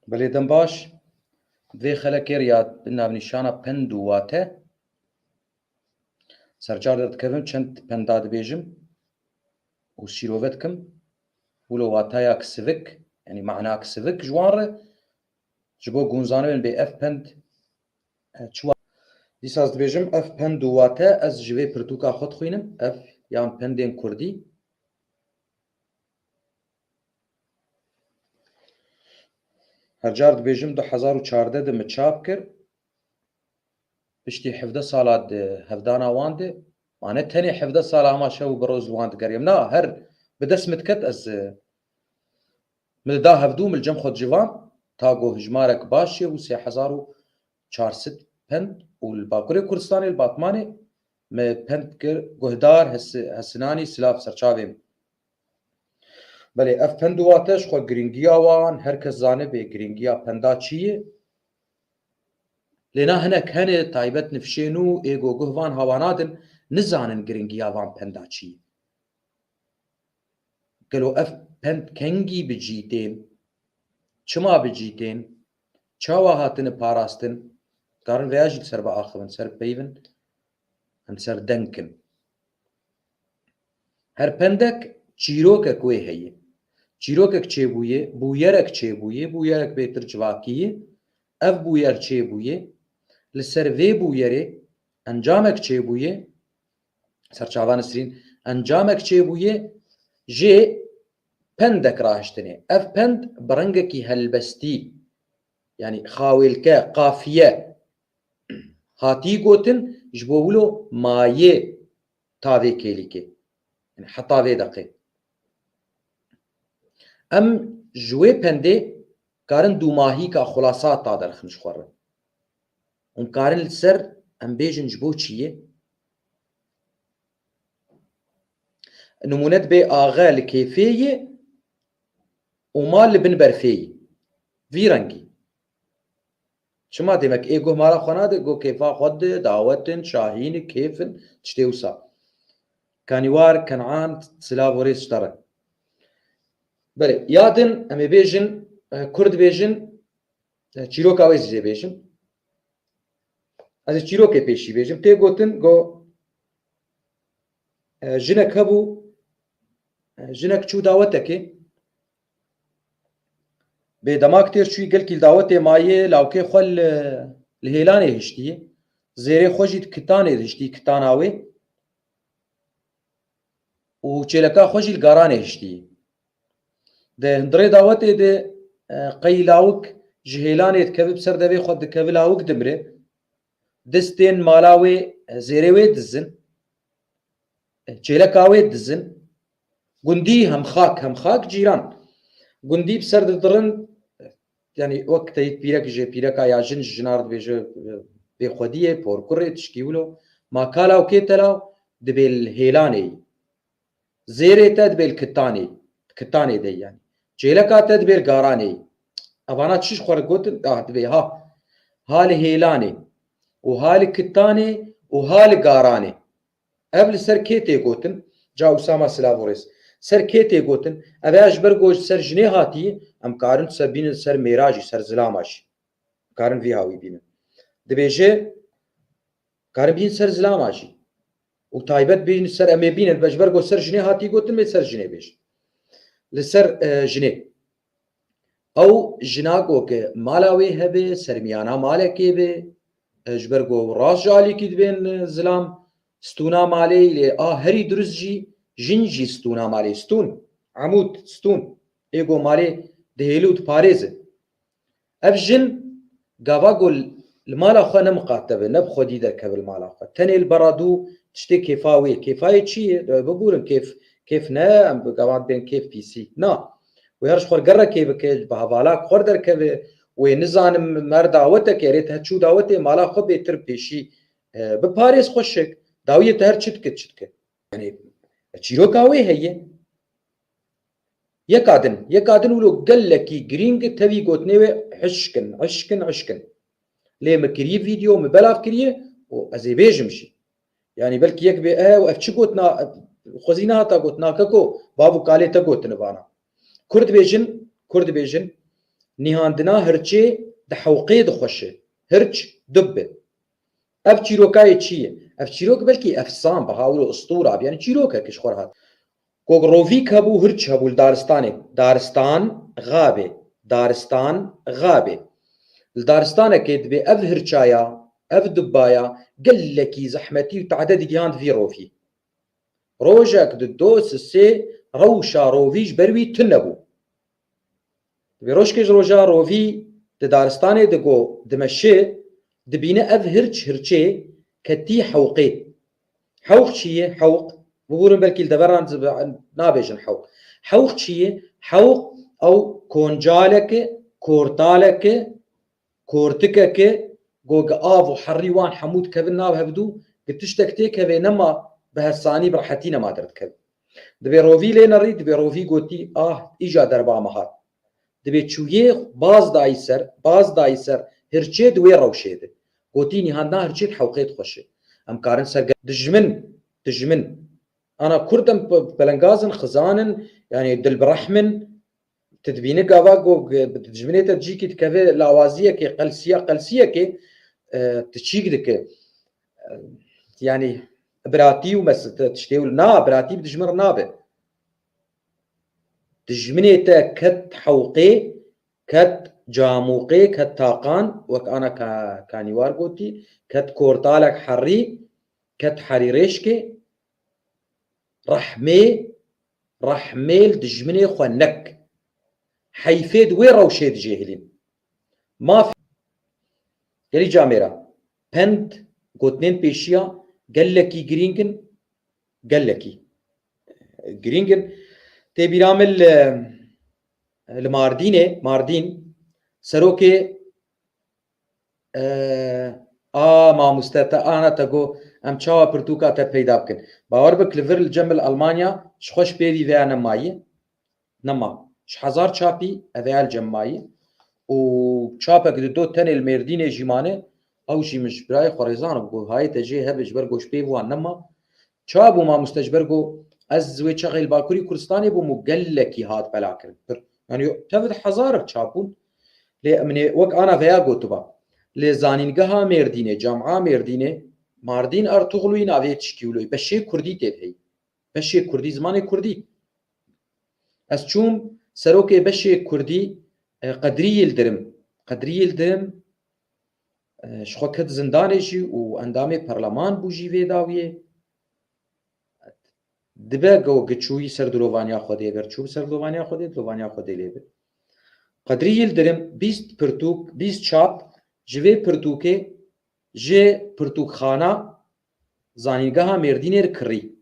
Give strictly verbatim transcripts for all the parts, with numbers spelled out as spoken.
Belê, dem baş. Vê xelekê ya bi navnîşana pend û wate. Sercar de dikevim, çend penda dibêjim û şîrove dikim. Wilo watayek sivik, yanî manak sivik ji wan re, ji bo gunzanibin bê ev pend, e, çi wa-, dîsa ez dibêjim, ev pend û wate ez ji vê pirtûka xwe dixwînim, ev yan pendên kurdî. Her car dibêjim du hezar û çardeh de min çap kir. Piştî hevdeh sala di hevdana wan de, ma ne tenê hevdeh sala hema şev û bi roz li wan digeriyem. Na, her bi dest min diket ez, e, min dida hevdû, min li cem xwe dicivan, ta ku hijmarek baş çê bû, sê hezar û çar sed pend û li Bakurê Kurdistanê, li Batmanê, me pend kir, guhdar, hes-, hesinanî, silav serçavê min. Belê, ev pend û wate ji xwe girîngiya wan, her kes zanibê girîngiya penda çi ye. Lê na hinek hene taybet nifşên û ê go guh van hawa nadin, nizanin girîngiya van penda çi ye. Gelo ev pend kengî bi cî tên? Çima bi cî tên? Çawa hatine parastin? Karin veya jî li ser biaxivin, ser bipeyivin, em ser deng kin. Her pendek çîrokek wê heye. Çîrokek çêbûye, bûyerek çêbûye, bûyerek bêtir civakî ye. Ev bûyer çêbûye. Li ser vê bûyerê encamek çêbûye. Serçava Nisrîn, encamek çêbûye, jê pendek rahiştinê. Ev pend bi rengekî helbestî, yanî xawêlke, qafiye, hatî gotin, ji bo wilo mayê ta vê kêlîkê. Yanî heta vê deqê. Em ji wê pendê karin dûmahîka xulasa ta derxin ji xwe re. Hûn karin li ser em bêjin ji bo çi ye? Nimûne dibê axe li kêfê ye û mal li bin berfê ye. Vî rengî. Çima demek ê guh mala xwe nade, go kêfa xwe di, dawetin, şahîn, kêfin, tiştê wisa. Kanîwar, Kenan, silav û rêz ji te re. Belê, ya din em ê bêjin, e, Kurd bêjin, e, çîroka wê zî jê bêjin. Ez ê çîrokê pêşî bêjim. Tê gotin, go, e, jinek hebû, e, jinek çû dawetekê. Bê demak têr çûyî gelkî li dawetê mayê, lawkê xwe li, li hêlanê hiştî. Zêrê xwe jî di kitanê de hiştî, kitana wê. Û çêleka xwe jî li garanê hiştî. Di hundirê dawetê de, e, qey lawik ji hêlanê dikeve, bi ser devê xwe dikeve, lawik dimire. Distên mala wê, e, zêrê wê dizin. E, çêleka wê dizin. Gundî hemxak, hemxak cîran. Gundî bi ser didirin, yanî wek teyîd pîrek ji pîreka ya jin, ji jina re dibêje, e, bêxwediyê, porkurê, tişkî wilo. Ma ka lawkê te law, dibê li hêlanê yî. Zêrê te dibê li kitanê, kitanê de yanî. Çêleka te dibê li garanê. Evana çi ji xwe re gotin? Ah, dibê ha. Ha li hêlanê û ha li kitanê û ha li garanê. Ev li ser kê tê gotin? Ca Usama silav û rêz. Ser kê tê gotin? Ev ya ji ber ku ji ser jinê hatiye, em karin ser bînin ser mêra jî, ser zilama jî. Karin vî hawî bînin. Dibêje, karin bîn ser zilama jî. Û taybet bîn ser em ê bînin, ji ber ku ser jinê hatî gotin, mê ser jinê bêjin. Li ser, e, jinê. Ew jina ku ke mala wê hebe, sermiyana malekê be, e, ji ber ku rast ji alîkî dibên, e, zilam, stûna malê, lê a herî dirust jî, jin jî stûna malê, stûn, emûd, stûn, ê ku malê dihêli û diparêze. Ev jin gava ku li mala xwe ne miqate be, ne bi xwedî derkeve li mala xwe. Tenê li bera dû tiştê kêfa wê. Kêfa yê çi ye? Ew bigurin kêf, kêf ne, em bi gava bên kêf pîsî. Na. Wê her ji xwe re gerekê bike, bi hevalak xwe re derkeve, wê nizanim mer daweteke, erê te çû dawetê mala xwe bêtir pêşî, e, biparêz xweşik. Dawiyê te her çi dike, çi dike. Yanî çîroka wê heye. Yeka din, yeka din wilo gelekî girîng tevî gotinê wê hişk in, hişk in, hişk in. Lê min kiriye vîdeo, min belav kiriye û ez ê bêjim jî. Yanî belkî yek bê, e, ev çi gotina, xwezî nehata gotina, keko, bav û kalê te gotine vana. Kurd bêjin, Kurd bêjin, Nîhandina hirçê di hewqê dixweşe. Hirç dubbe. Ev çîrokayê çi ye? Ev çîrok belkî efsan be, ha wilo istûra be. Yani çîrokek ji xwe re hat. Gog rovîk hebû, hirç hebû li daristanê. Daristan xabê. Daristan xabê. Li daristanekê dibê ev hirçaya, ev dubbaya gelekî zehmetî û tade digihand vî rovî. Rojek di do sisê rewşa rovî ji ber wî tune bû. Dibê rojkê ji roja rovî di daristanê digo dimeşi, dibîne ev hirç hirçê ketî hewqê. Hewq çi ye? Hewq, bibûrin belkî li deveran nabêjin hewq. Hewq çi ye? Hewq ew koncaleke, kortaleke, kortikeke, go gi av û herî wan hemû dikevin nav hevdû, gi tiştek têkeve nema bi hesanî, bi rehetî nema derdikeve. Dibê rovî lê nerî, dibê rovî gotî, ah, îja derba me hat. Dibê çûyê baz dayî ser, baz dayî ser hirçê di wê rewşê de. Gotî, nîhandina hirçê di hewqê dixweşe. Em karin ser ge-, dijmin, dijmin. Ana kurd em pe-, pelengaz in, xizan in, yani dilbirehm in. Tu dibîne gava ku ge-, bi dijminê te cîkî dikeve lawaziyekê, qelsiya, qelsiyekê, e, tu çîk dike. E, yani biratî û mes-, te tiştê wilo, na, biratî bi dijmin re nabe. Dijminê te ket hewqê, ket camûqê, ket taqan, wek ana ka-, kanîwar gotî, ket kortalek herî, ket herî rêşkê, rehmê, rehmê li dijminê xwe nek. Heyfê di wê rewşê dijêhilîn. Maf gelî camêra. Pend, gotinên pêşiya gelekî girîng in, gelekî girîng in. Tê bîra min li, li Mardînê, Mardîn, serokê, e, a mamoste te, ana te got, em çawa pirtûka te peyda bikin. Bawer bik, li vir li cem li Almanya ji xwe ji pêvî veya nemayî. Nema. Ji hezar çapî ev ya li cem mayî. Û çapek di do tenê li Mêrdînê jî mane, ew jî min ji birayê xwe rêzan bû, hayê te jê hebe, ji ber ku ji pêv wan nema. Ça bû mamoste, ji ber ku ez wê çaxê li Bakurî Kurdistanê bûm û gelekî hat bela kirin. Pir, yani tev di hezarek çap bûn. Lê min ê wek ana veya gotiba. Lê zanîngeha Mêrdînê, Camia Mêrdînê, Mardin Ertuğrulî navê tişkî wilo, beşê kurdî tê de heye. Beşê kurdî, zimanê kurdî. Ez çûm serokê beşê kurdî, e, Qedrî Yildirim. Qedrî Yildirim, e, ji xwe ket zindanê jî û endamê perleman bû jî vê dawiyê. Dibe go giçûyî ser dilovaniya Xwedê ber çû, ser dilovaniya Xwedê, dilovaniya Xwedê lê bi. Qedrî Yildirim bîst pirtûk, bîst çap ji vê pirtûkê ji pirtûkxana Zanîngeha Mêrdînê re kirî.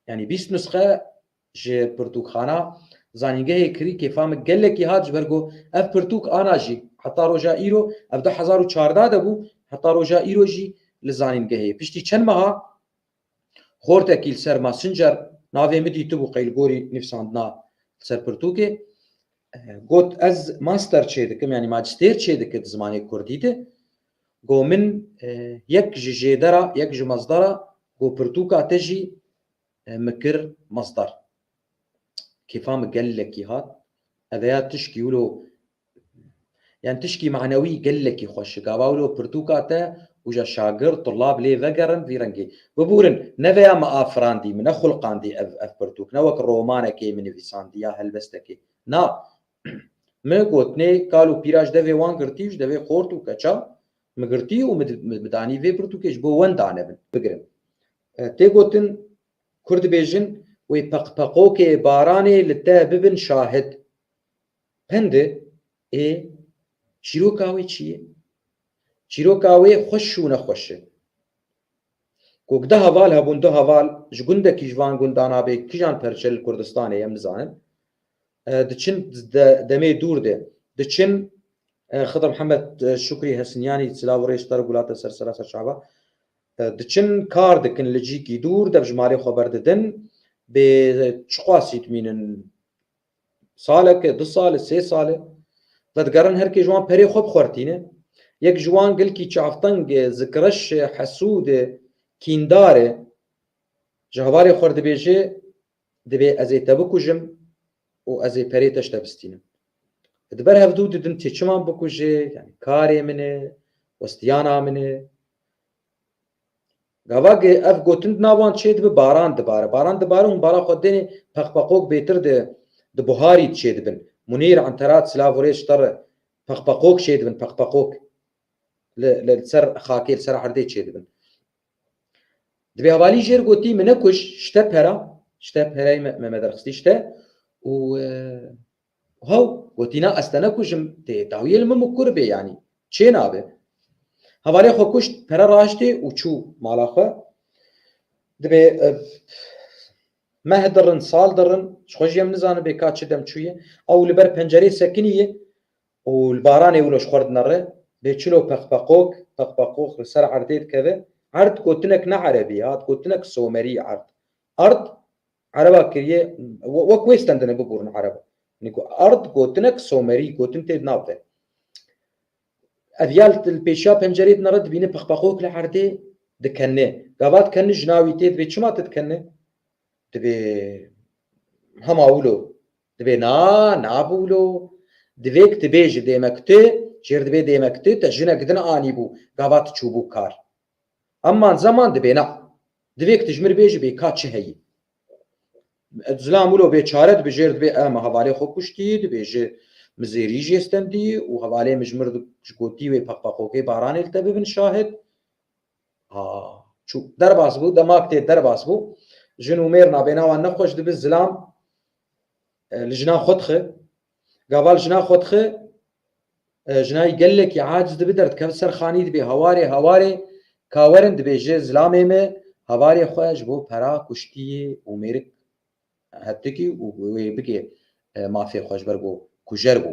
Yani bîst nusxe ji pirtûkxana zanîngehê kirî, kêfa min gelekî hat, ji ber ku ev pirtûk ana jî heta roja îro, ev du hezar û çardeh de bû, heta roja îro jî li zanîngehê. Piştî çend meha xortekî li ser Messenger navê min dîtibû, qey li gorî nivîsandina li ser pirtûkê. Eh, got, ez master çêdikim, yani majistêr çêdike di zimanê kurdî de. Go min, e, yek ji jêdera, yek ji mezdera, go pirtûka te jî, e, min kir mezdar. Kêfa min gelekî hat. Ev ya tişkî wilo, yani tişkî manewî gelekî xweş e. Gava wilo pirtûka te û ja şagird, tulab lê vegerin vî rengê. Bibûrin, ne veya min afirandî, min nexulqandî ev, ev pirtûk. Ne wek romanekê min nivîsandî ya helbestekê. Na, min gotinê kal û pîra ji devê wan girtî, ji devê xort û keça min girtî û min di-, min danî vê pirtûkê ji bo wenda nebin, bigirin. E, tê gotin, Kurd dibêjin, wê peqpeqokê baranê li te bibin şahid. Pende ê çîroka wê çi ye? Çîroka wê xweş û nexweş e. Ku du heval hebûn, du heval ji gundekî ji van gundan a bê, kijan perçe li Kurdistanê em nizanin. E, diçin de-, demê dûr de. Diçin, e, Xidr Mihemed, e, Şukrî Hesinyanî, silav û rêz ji te re, gula te ser sera ser çava. E, diçin kar dikin li cîkî dûr, dev ji malê xwe berdidin. Bê çiqasî dimînin, saleke, du sale, sê sale, vedigerin her kê ji wan perê xwe bi xwe re tîne. Yek ji wan gelkî çavteng e, zikreş e, hesûd e, kîndar e. Ji hevalê xwe re dibêje, dibê ez ê te bikujim û ez ê perê te ji te bistînim. Di ber hevdû didin tê çiman bikuje, yani karê min e, westiyana min e. Gava ge-, ev gotin di nav wan çê dibe baran dibare. Baran dibare hûn bala xwe dênê peqpeqok bêtir di, di buharî çê dibin. Munîr, Enterat, silav û rêz ji te re peqpeqok çê dibin, peqpeqok. Li, li ser xakê, li ser erdê çê dibin. Dibê hevalî jêr gotî, min nekuj, ji te pera, ji te perayê me, me, me derxistî ji te. Û, e, Hew, gotî na, ez te nekujim, tê dawiyê li min min kur bê, yanî çê nabe. Hevalê xwe kuşt, pere raştê û çû mala xwe. Dibê, e, meh dirin, sal dirin, ji xwe jî em nizanin bê ka çi dem çûye. Ew li ber pencerê sekiniye û li baranê wilo ji xwe re dinere. Bê çilo peqpeqok, peqpeqok li ser erdê dikeve. Erd gotinek ne erebî, hat gotinek somerî erd. Erd Ereba kiriye, we-, wek wê stendine biborin ereba. Nî ku erd gotinek somerî, gotin tê di nav de. Ev ya li, li pêşiya pencerê dinere, dibîne peqpeqok li erdê dikene. Gava dikene jina wî tê dibê, çima tu dikene? Dibê hema wilo. Dibê na, nabû wilo. Divêk dibêje dêmek tu, jêr dibê dêmek tu, te jinek din anîbû, gava tu çûbû kar. Eman zeman dibê na. Divêk tu ji mir bêjî bê ka çi heyî. Zilam wilo bêçare dibijêr dibê, e, me hevalê xwe kuştî, dibêje min zêrî jê stendî û hevalê min ji mir di-, ji gotî wê peqpeqokê baranê li te bibin şahid. Ha, çû derbas bû, demak tê derbas bû. Jin û mêr nabêna wan nexweş dibe, zilam, e, li jina xwe dixe. Gava li jina xwe dixe, e, jina yî gelekî aciz dibe, derdikeve ser xanî, dibê hewarê, hewarê, ka werin, dibêje zilamê me hewarê xwe ji bo pera kuştiyê û mêrik hetikî û wê bike, e, mafê xwe, ji ber ku kujer bû.